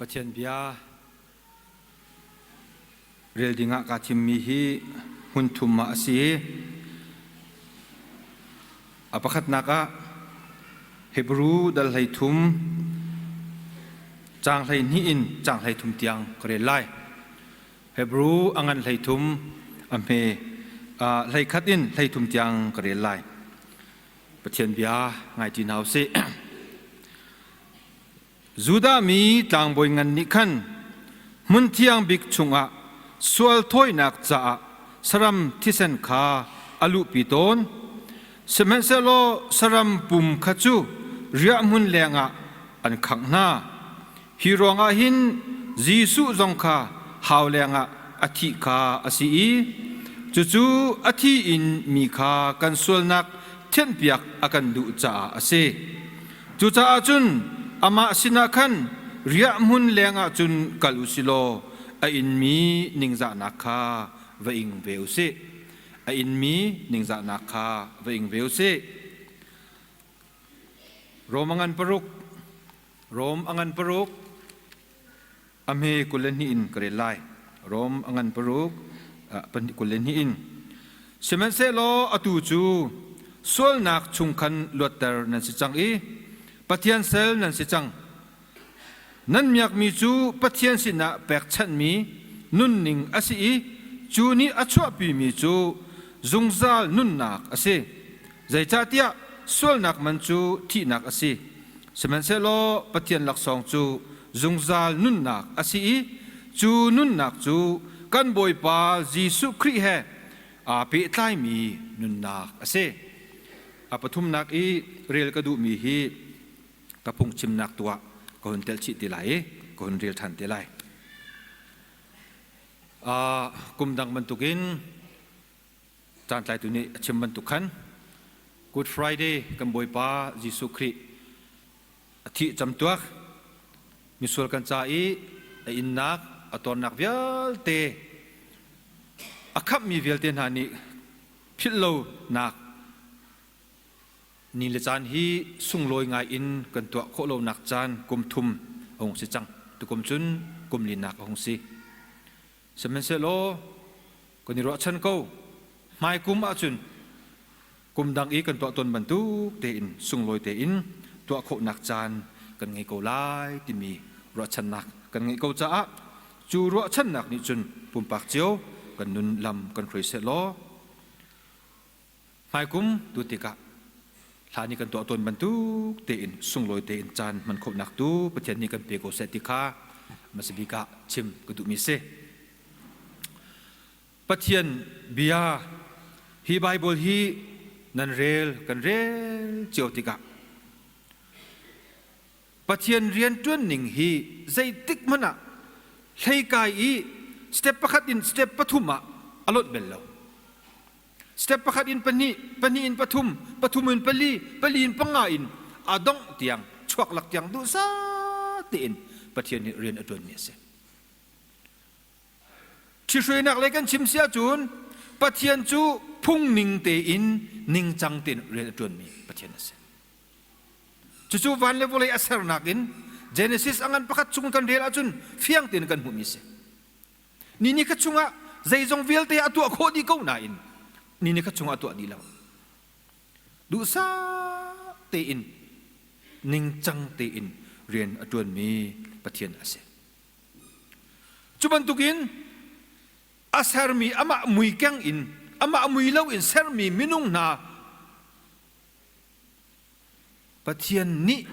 Pathian bia rel dingah kaa thimmi hi hmun thum ah a si i a pakhatnak ah Hebru dal 13 caang 12 in caang 33 tiang ka rel lai. Hebru a ngan 33 a hme 11 in 33 tiang ka rel lai. Pathian bia ngai ṭi hna u sih. Judah mi tlangbawi ngan nih khan hmunthiang bik chungah sual thawinak caah saram thisen kha a luhpi tawn. Sihmanhsehlaw saram pum kha cu riahhmun lengah an khangh hna. Hi ruangah hin Jesuh zong kha hau lengah a thih kha a si i cucu a thi in mi kha kan sualnak thianhpiak a kan duh caah a si. Cucaah cun amah sinah khan riahhmun lengah cun kal u si law a inmi ningzahnak kha va ing ve u sih. A inmi ningzahnak kha va ing ve u sih. Rom a ngan paruk, Rom a ngan paruk, a hme 22 in ka rel lai. Rom a ngan paruk, 22 in. Sihmanhsehlaw atu cu sualnak chung khan luatter nan si cang i Pathian sal nan si cang. Nan miakmi cu Pathian sinah pekchanhmi nunning a si i cu nih a chuahpimi cu zungzal nunnak a si. Zeicahtiah sualnak man cu thihnak a si. Sihmanhsehlaw Pathian laksawng cu zungzal nunnak a si i cu nunnak cu kan Bawipa Jesuh Khrih he aa pehtlaimi nunnak a si. A pathumnak i rel ka duhmi hi ka phungchimnak tuah ka hun telh chih ti lai i ka hun rel ṭhan te lai. Kum dang bantukin Caantlaitu nih a chim bantuk khan Good Friday kan Bawipa Jesuh Khrih a thih camtuak misual kan ca i a innak a tuarnak vialte a khamhmi vialte hna nih philh lonak ni le caan hi sunglawi ngai in kan tuah khawh lonak caan kum thum a hung si cang. Tukum cun kum linak a hung si. Sihmanhsehlaw kan i ruahchan ko. Hmaikum ahcun kum dang i kan tuah tawn bantuk tein sunglawi tein tuah khawhnak caan kan ngei ko lai timi ruahchannak kan ngeih ko caah cu ruahchannak nih cun pumpak cio kan nun lam kan hruai seh law hmaikum tu tikah hlan i kan tuah tawn bantuk tein sunglawi tein caan hman khawhnak tu Pathian nih kan pe ko seh ti kha hmasabik ah chim ka duhmi si. Pathian bia hi Bible hi nan rel kan rel cio tikah Pathian rianṭuan ning hi zeitik hmanh ah hleikai i step pakhat in step pathum ah a lonh bel lo. Step pakhat in pahnih, pahnih in pathum, pathum in pali, pali in panga in a dongh tiang, chuak lak tiang duhsah tein Pathian nih rian a ṭuanmi a si. Ṭhihruainak lei kan chim si ahcun Pathian cu phung ning tein ningcang tein rian a ṭuanmi Pathian a si. Cucu van le vawlei a sernak in Genesis a ngan pakhat chung kan rel ahcun fiang tein kan hmuhmi a si. Ni ni khat chungah zeizong vialte a tuah khawh dih ko nain ni ni khat chungah a tuah dih lo. Duhsah tein ningcang tein rian a ṭuanmi Pathian a si. Cu bantukin a sermi amah mui keng in amah mui loin sermi minung hna Pathian nih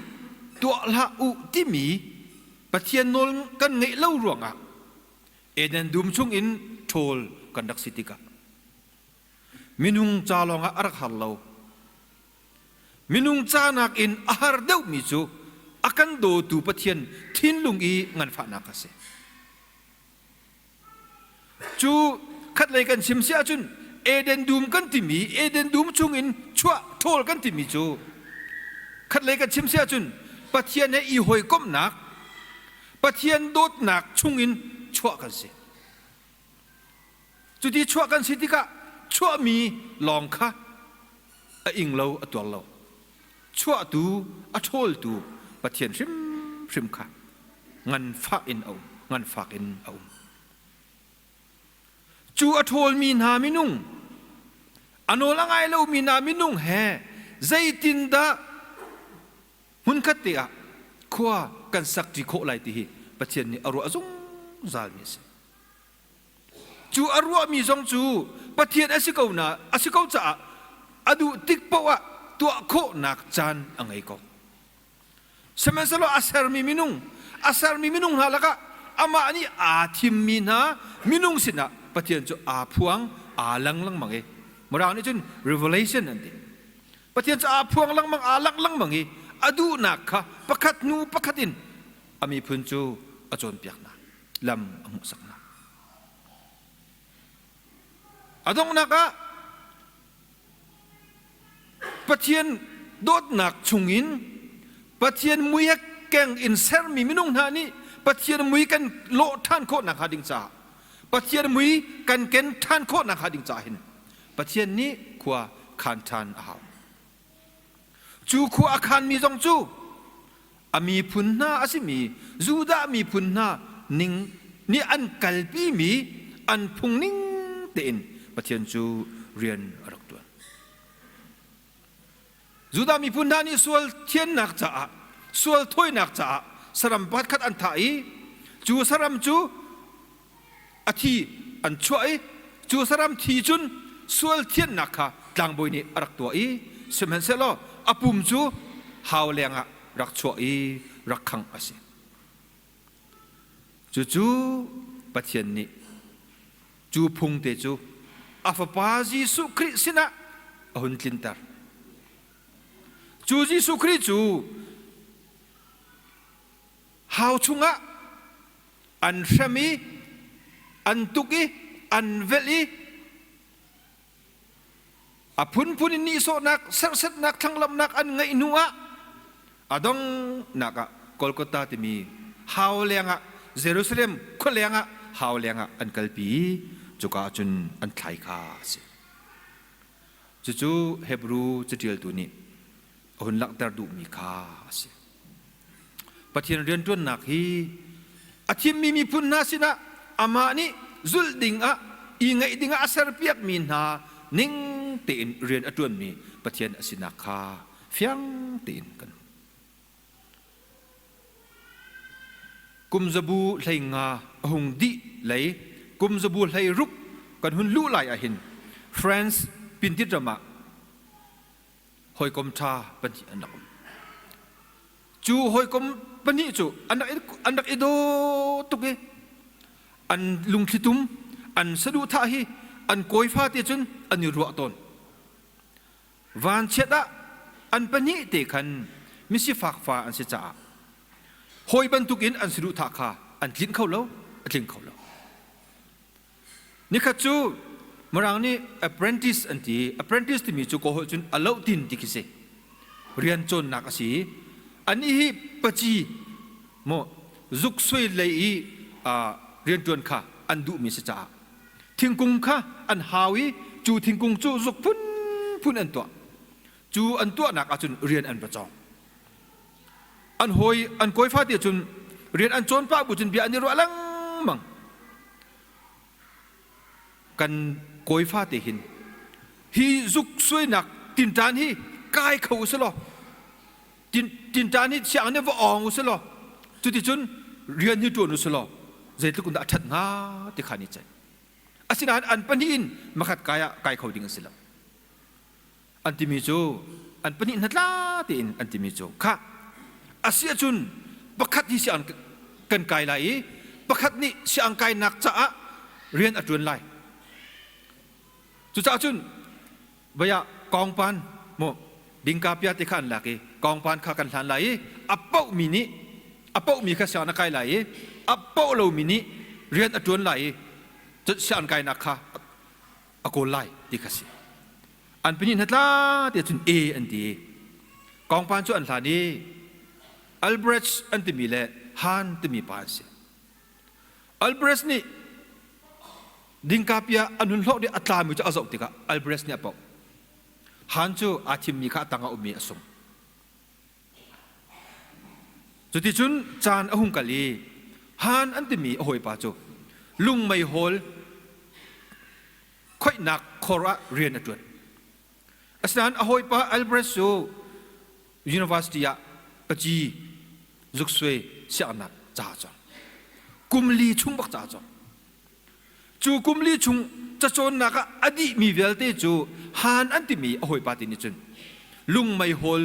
tuah hlah u timi Pathian nawl kan ngeih lo ruangah Eden dum chungin ṭhawl kan rak si tikah minung ca lawngah a rak har lo. Minung ca nakin a har deuhmi cu a kan dawtu Pathian thinlung i nganfahnak a si. Cu khatlei kan chim si ahcun Eden dum kan timi Eden dum chungin chuah ṭhawl kan timi cu khatlei kan chim si ahcun Pathian he i hawikomhnak Pathian dawtnak chungin chuah kan si. Cuti chuah kan si tikah chuahmi lawng kha a ing lo a tuar lo. Chuahtu a ṭhawltu Pathian hrimhrim kha. Nganfah in a um, nganfak in a um. Cu a ṭhawlmi hna minung, a nawl a ngai lomi hna minung he zeitindah hmunkhat te ah khua kan sakṭi khawh lai ti hi Pathian nih a ruah zungzalmi a si. Cu a ruahmi zong cu Pathian a si ko na a si ko caah a duh tik paoh ah tuah khawhnak caan a ngei ko. Sihmanhsehlaw a sermi minung, a sermi minung hna lakah amah nih aa thimmi hna minung sinah Pathian cu aa phuang, aa lang lengmang i Mirang nih cun revelation an ti. Pathian cu aa phuang lengmang, aa langh lengmang i a duhnak kha pakhat hnu pakhat in a miphun cu a cawnpiak hna, lam a hmuhsak hna. A donghnak ah Pathian dawtnak chungin Pathian mui he keng in sermi minung hna nih Pathian mui kan lawh ṭhan khawh nakhnga ding caah Pathian mui kan ken ṭhan khawh nakhnga ding caah hin Pathian nih khua khan ṭhan a hau. Cu khua a khanmi zong cu a miphun hna a simi Judah miphun hna ning nih an kalpimi an phung ning tein Pathian cu rian a rak ṭuan. Judah miphun hna nih sual thiannak caah sual thawinak caah saram pakhatkhat an thah i cu saram cu a thi an chuah i cu saram thi cun sual thianhnak kha tlangbawi nih a rak tuah i sihmanhsehlaw a pum cu hau lengah rak chuah i rak khangh a si. Cucu Pathian nih cu phung te cu a fapa Jesuh Khrih sinah a hun tlinter. Cu Jesuh Khrih cu hau chungah an hrem i an tuk i an velh i a phunphun in nihsawhnak serhsatnak thlanglamnak an ngeih hnu ah a donghnak ah Golgotha timi hau lengah Jerusalem khua lengah hau lengah an kalpi i cuka ah cun an thlai kha a si. Cucu Hebru caṭialtu nih a hun langhter duhmi kha a si. Pathian rianṭuannak hi a thimmi miphun hna sinah amah nih zulh dingah i ngaih dingah a serpiakmi hna ning tein rian a ṭuanmi Pathian a sinak kha fiang tein kan hmuh. Kum zabu hleinga a hung dih lei kum zabu hleiruk kan hun luh lai ahhin France pintit ram ah hawikom ṭha pahnih an rak um. Cu hawikom pahnih cu an rak i daw tuk i an lungthlitum an saduhthah hi an kawifa te cun an i ruah tawn. Vanchiat ah an pahnih te khan misifak fa an si caah hawi bantukin an saduhthah kha an tlinh kho lo, a tling kho lo. Nikhat cu Mirang nih apprentice an ti. Apprentice timi cu kaw holh cun a lohtin ti khi si. Rian cawnnak a si. Anih hi paci maw zuksuai lei i rianṭuan kha an duhmi si caah thingkung kha an hau i cu thingkung cu zuk phunphun an tuah. Cu an tuahnak ahcun rian an va cawng. An hawi an kawifa te cun rian an cawn pah bu cun bia an i ruah lengmang. Kan kawifa te hin hi zuk suainak tinṭan hi kai kho u selaw tinṭan hi siang nih va awng u selaw cuticun rian hi ṭuan u selaw zeitluk in dah a ṭhat hnga ti kha ni ceih. Asinain an pahnih in makhat kai ah kai kho ding an si lo. An timi cu an pahnih hnatla tein an timi cu khah a si ahcun pakhat hi siang kan kai lai i pakhat nih siang kainak caah rian a ṭuan lai. Cucaah cun vaya kawngpan maw dingka pia te kha an lak i kawngpan kha kan hlan lai i a pohmi nih a pohmi kha siang a kai lai i a poh lomi nih rian a ṭuan lai i siang kainak kha a kawl lai ti kha si. An pahnih hnatla te cun e an ti. Kawngpan cu an hlan i Albrecht an timi le Han timi pa an si. Albrecht nih dingkapia an hun hlawh i a tlami cu a zoh tikah Albrecht nih a poh. Han cu aa thimmi kha a tang ah ummi a sung. Cuticun caan a hung kal i Han an timi a hawipa cu lungmeihol khoihnak khor ah rian a ṭuan. Asinain a hawipa Albert cu university ah paci zuksuai siangnak ca a cawng. Kum li chung bak ca a cawng. Cu kum li chung cacawnnak ah a dihmi vialte cu Han an timi a hawipa te nih cun lungmeihol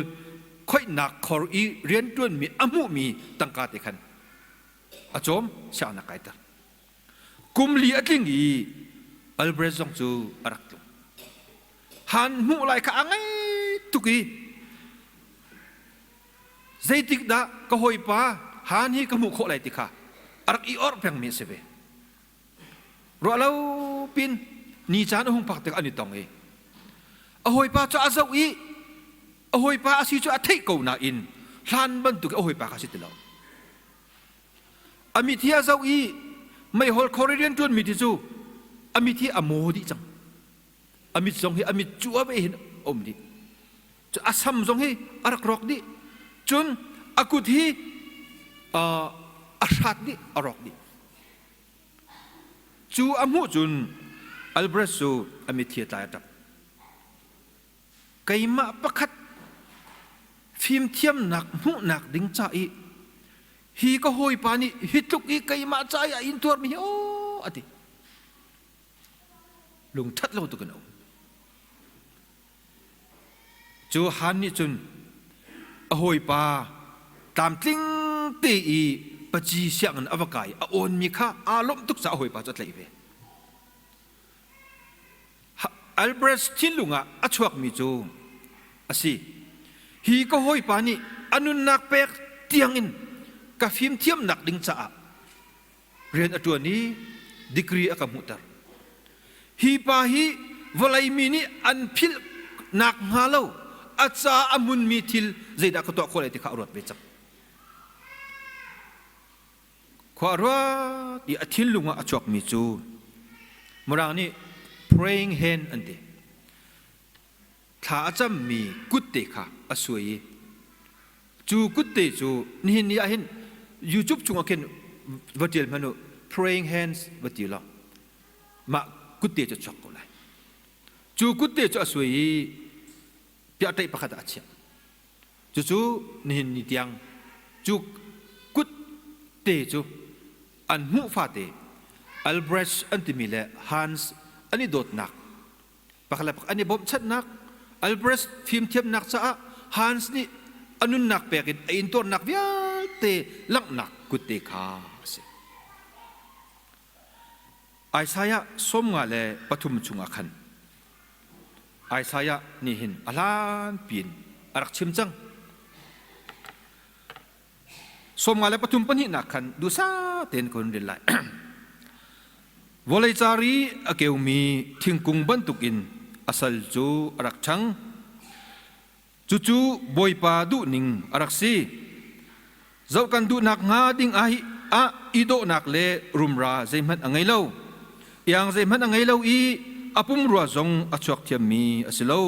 khoihnak khor i rianṭuanmi a hmuhmi tangka te khan a cawm siangnak kaiter. Kum li a tling i Albert zong cu a rak tlung. Han hmuh lai kha a ngei tuk i zeitik dah ka hawipa Han hi ka hmuh khawh lai ti kha a rak i orh pengmi a si ve. Ruah lo pin ni caan a hung phak tik an i tong i a hawipa cu a zoh i a hawipa a si cu a theih ko nain hlan bantuk a hawipa kha si ti lo. A mit hi a zoh i meihol khor i rianṭuanmi ti cu a mit hi a maw dih cang. A mit zong hi a mit cu a ve hin a um dih. Cu a sam zong hi a rak rawk dih. Cun a kut hi a hrat dih, a rawk dih. Cu a hmuh cun Albert cu a mitthli a tlai a ṭap. Keimah pakhat fimthiamnak hmuhnak ding ca i hi ka hawipa nih hi tluk i keimah ca i a intuarmi hi aw a ti. Lungṭhat lo tuk in a um. Cu Han nih cun a hawipa tlamtling te i paci sianginn a va kai a awnmi kha aa lawmh tuk caah a hawipa cu a tlaih ve. Albrecht thinlung ah a chuakmi cu a si. Hi ka hawipa nih a nunnak pek tiangin ka fimthiamnak ding caah rian a ṭuan i degree a ka hmuhter. Hi pa hi vawlei mi nih an philh nak hnga lo a ca a hmunmi thil zeidah ka tuah khawh lai ti kha a ruat ve cang. Khua a ruat i a thinlung ah a chuakmi cu Mirang nih praying hand an ti. Thla a cammi kutte kha a suai i cu kutte cu nihin ni ah hin YouTube chungah khin va ṭial hmanh u praying hands va ti law mah kutte cu a chuak ko lai. Cu kutte cu a suai i piahṭaih pakhat ah a chiah. Cucu nihin ni tiang cu kut te cu an hmuh fate Albrecht an timi le Hans an i dawtnak pakhat le pakhat an i bawmhchanhnak Albrecht fimthiamnak caah Hans nih a nunnak pek in a intuarnak vialte langhnak kutte kha a si. Isaiah 53 chungah khan Isaiah nih hin a hlan piin a rak chim cang. 53 pahnihnak khan duhsah tein ka hun rel lai. Vawlei car i a keumi thingkung bantukin a sal cu a rak ṭhang. Cucu Bawipa duhning a rak si. Zoh kan duhnak hnga ding ah ah i dawhnak le rumra zeihmanh a ngei lo. Iang zeihmanh a ngei lo i a pumrua zong a chuak thiammi a si lo.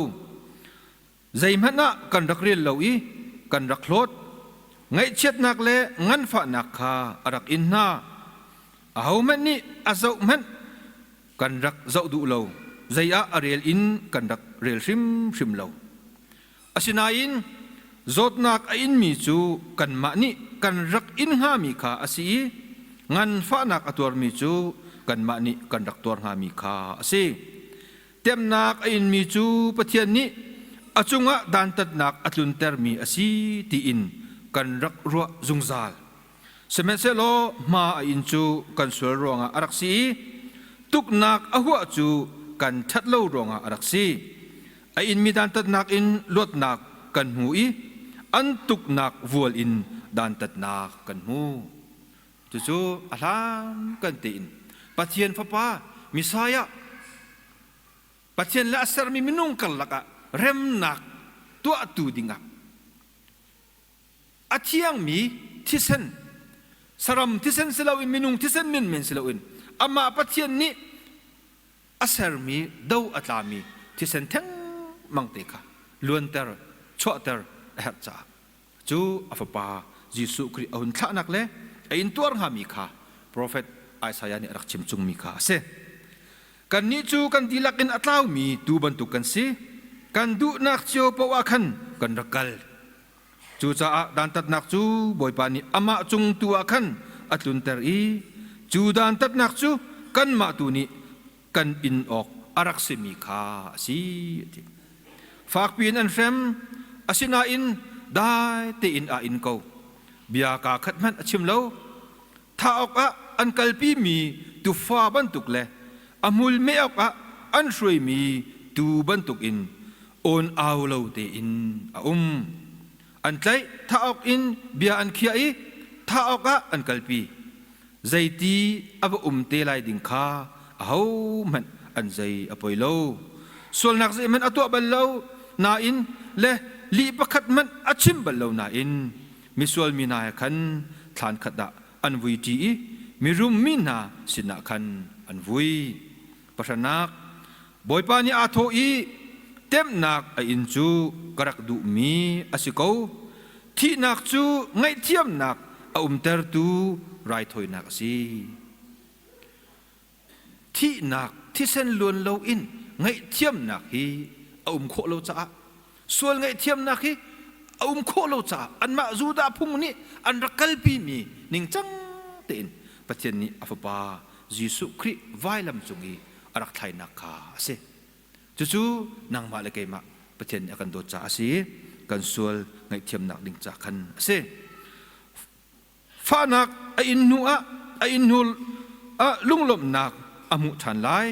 Zeihmanh ah kan rak rel lo i kan rak hlawt. Ngaihchiatnak le nganfahnak kha a rak in hna. Ahohmanh nih a zoh hmanh kan rak zoh duh lo, zei ah a rel in kan rak rel hrimhrim lo. Asinain zawtnak a inmi cu kanmah nih kan rak in hngami kha a si i nganfahnak a tuarmi cu kanmah nih kan rak tuar hngami kha a si. Temnak a inmi cu Pathian nih a cungah dantatnak a tluntermi a si tiin kan rak ruah zungzal. Sihmanhsehlaw hma a inn cu kan sual ruangah a rak si i tuknak a huah cu kan ṭhat lo ruangah a rak si. A inmi dantatnak in luatnak kan hmu i an tuknak vual in dantatnak kan hmu. Cucu a hlan kan tein Pathian Fapa Messiah Pathian le a sermi minung karlak ah remnak tuahtu dingah A thiangmi thisen, saram thisen si loin minung thisen menmen si loin amah Pathian nih a sermi do a tlami thisen thengmang te kha luanter, chuahter a herh caah cu a fapa Jesuh Khrih a hun thlahnak le a intuar hngami kha profet Isaiah nih a rak chimchungmi kha a si. Kannih cu kan dihlak in a tlaumi tuu bantuk kan si. Kan duhnak cio paoh ah khan kan rak kal. Cucaah dantatnak cu Bawipa nih amah cung tu ah khan a tlunter i cu dantatnak cu kanmah tu nih kan in awk a rak simi kha a si a ti. Fakpi in an hrem, asinain dai tein a in ko. Bia kaa khat hmanh a chim lo. Thah awkah an kalpimi tufa bantuk le a hmul meh awkah an hruaimi tuu bantukin awn au lo tein a um. An tlaih, thah awk in bia an khiah i thah awkah an kalpi. Zeiti a va um te lai ding kha ahohmanh an zei a poi lo. Sualnak zeihmanh a tuah bal lo nain le lih pakhat hmanh a chim bal lo nain misual mi hna he khan thlan khat ah an vui ṭi i mirum mi hna sinah khan an vui. Pahranak Bawipa nih aa thawh i temhnak a inn cu ka rak duhmi a si ko. Thihnak cu ngaihthiamnak a umtertu raithawinak a si. Thihnak thisen luan loin ngaihthiamnak hi a um khawh lo caah sual ngaihthiamnak hi a um khawh lo caah anmah Judah phung nih an rak kalpimi ningcang tein Pathian nih a fapa Jesuh Khrih vailam cung i a rak thlainak kha a si. Cucu nangmah le keimah Pathian nih a kan dawt caah a si i kan sual ngaihthiamnak ding ca khan a si. Fahnak a in hnu ah a inn hnu ah lunglawmhnak a hmuh ṭhan lai.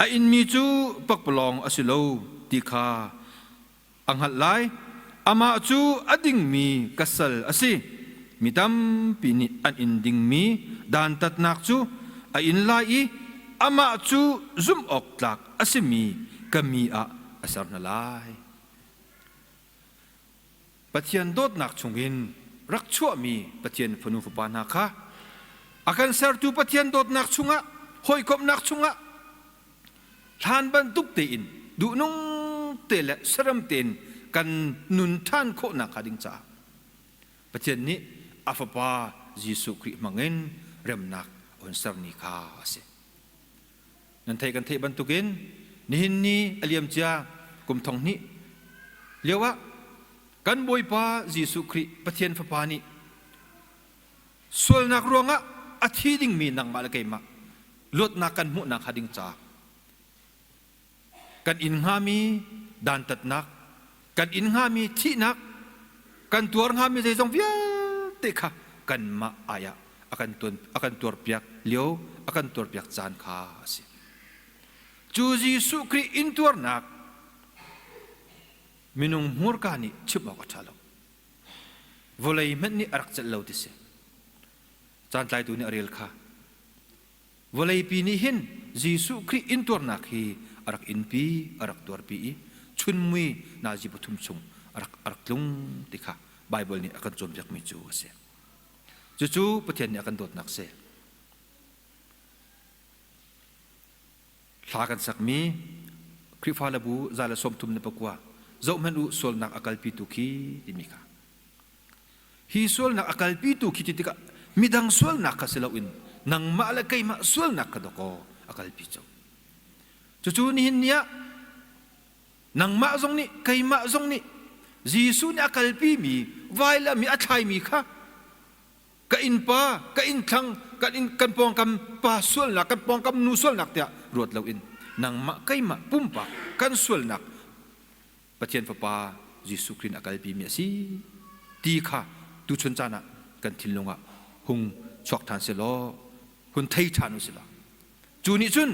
A inmi cu pakpalawng a si lo ti kha a hngalh lai. Amah cu a dingmi ka sal a si. Mi tampi nih an in dingmi dantatnak cu a in lai i amah cu zumh awk tlak a simi ka mi ah a ser hna lai. Pathian dawtnak chungin rak chuahmi Pathian fanu fapa hna kha a kan sertu Pathian dawtnak chungah hawikomhnak chungah hlan bantuk tein duhnung te le saram tein kan nun ṭhan khawhnak hnga ding caah Pathian nih a fapa Jesuh Khrih hmangin remnak a hun sermi kha a si. Nan theih kan theih bantukin nihin ni a liamcia kum thong hnih lioah kan Bawipa Jesuh Khrih Pathian Fapa nih sualnak ruangah a thi dingmi nangmah le keimah luatnak kan hmuhnak hnga ding caah kan in hngami dantatnak, kan in hngami thihnak, kan tuar hngami zeizong vialte kha kanmah ai ah a kan tuan a kan tuarpiak lio a kan tuarpiak caan kha a si. Cu Jesuh Khrih intuarnak minung hmurka nih chim awk a ṭha lo. Vawlei hmanh nih a rak celh lo ti si. Caan tlaitu nih a rel kha. Vawleipi nih hin Jesuh Khrih intuarnak hi a rak inpi, a rak tuarpi i chunmui nazi pathum chung a rak, a rak tlung ti kha Baibal nih a kan cawnpiakmi cu a si. Cucu Pathian nih a kan dawtnak si. Hla kan sakmi Khrihfa le bu 134 zohhmanh u sualnak a kalpitu khi timi kha. Hi sualnak a kalpitu khi ti tikah midang sualnak kha si loin nangmah le keimah sualnak kha dawkaw a kalpi cu. Cucu nihin ni ah nangmah zong nih keimah zong nih Jesuh nih a kalpimi vailam i a thlaimi kha ka innpa, ka innthlang, kan inn, kan pawngkam pa sualnak, kan pawngkam nu sualnak tiah ruat loin nangmah keimah pumpak kan sualnak Pathian Fapa Jesuh Khrih in a kalpimi a si ti kha tuchun caan ah kan thinlung ah hung chuak ṭhan sehlaw hun thei ṭhan u silaw cu nih cun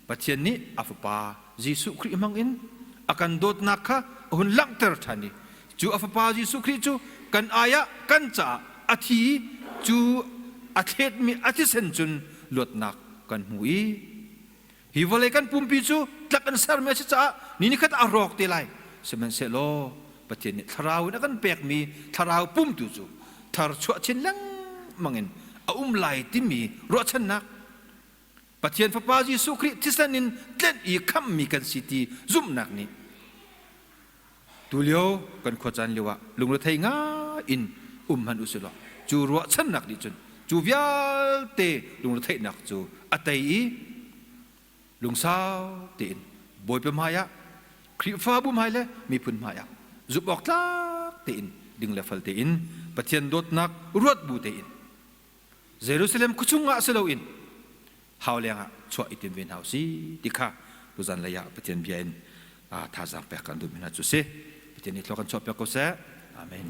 Pathian nih a Fapa Jesuh Khrih hmang in a kan dawtnak kha a hun langhter ṭhan i cu a Fapa Jesuh Khrih cu kan ai ah kan caah a thi cu a thletmi a thisen cun luatnak kan hmu i Hi vawlei kan pumpi cu tlak in sermi a si caah ni nikhat a rawk te lai. Sihmanhsehlaw Pathian nih thlarau in a kan pekmi thlarau pumtu cu tharchuah chin lengmang in a um lai timi ruahchannak Pathian Fapa Jesuh Khrih thisen in tlenh i khamhmi kan si ti zumhnak nih tulio kan khuacaan lio ah lungrethei ngai in um hmanh usilaw cu ruahchannak nih cun cu vialte lungretheihnak cu a tei i lungsau tein Bawipa hmaiah Khrihfabu hmai le miphun hmaiah zumh awk tlak tein ding le fal tein Pathian dawtnak ruat bu tein Jerusalem khuachung ah si loin hau leng ah chuah i tim ve hna usih ti kha tuzan lei ah Pathian bia in thazaang pek kan duhmi hna cu si. Pathian nih thlua kan chuah piak ko seh. Amen.